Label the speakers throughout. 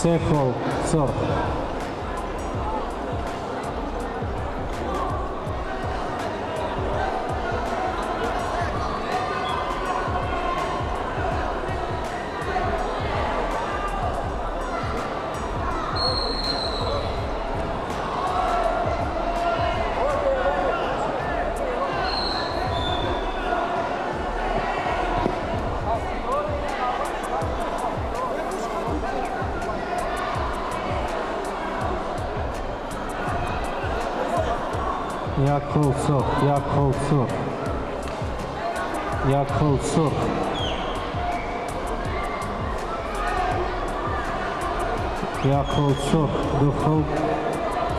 Speaker 1: Се хол сурх. Як хол сурх, як хол сурх, як хол сурх. Як хол сурх, ду хол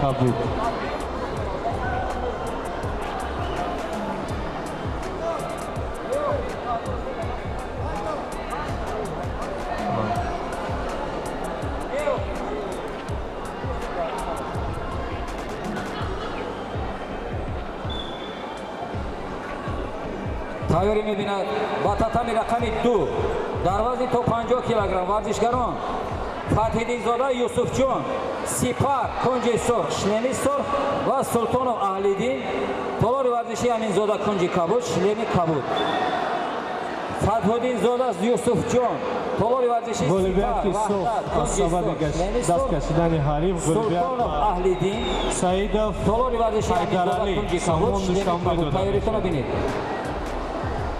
Speaker 1: кабуд.
Speaker 2: Тайёрӣ мебинад ба татами рақами 2 дар вазни то 50 килограмм варзишгарон Фатҳиддинзода Юсуфҷон, Сипар, кунҷи сурх, шлеми сурх ва Султонов Аҳлиддин, толори варзиши Аминзода, кунҷи кабуд, шлеми кабуд. Фатҳуддинзода Юсуфҷон, толори варзиши
Speaker 1: Ғолибияти
Speaker 2: Сипар,
Speaker 1: сурх
Speaker 2: Ваҳдат,
Speaker 1: аз
Speaker 2: кунҷи
Speaker 1: сабаби
Speaker 2: сурх, шлеми
Speaker 1: даст
Speaker 2: сурх.
Speaker 1: кашидани ҳариф ғолибият
Speaker 2: Султонов
Speaker 1: ба
Speaker 2: Аҳлиддин,
Speaker 1: Саидов
Speaker 2: толори варзиши Аминзода,
Speaker 1: Ҳайдаралӣ
Speaker 2: кунҷи кабуд,
Speaker 1: Сомон
Speaker 2: шлеми
Speaker 1: Душанбе
Speaker 2: кабуд.
Speaker 1: дода
Speaker 2: Тайёритонро
Speaker 1: мешавад.
Speaker 2: бинед.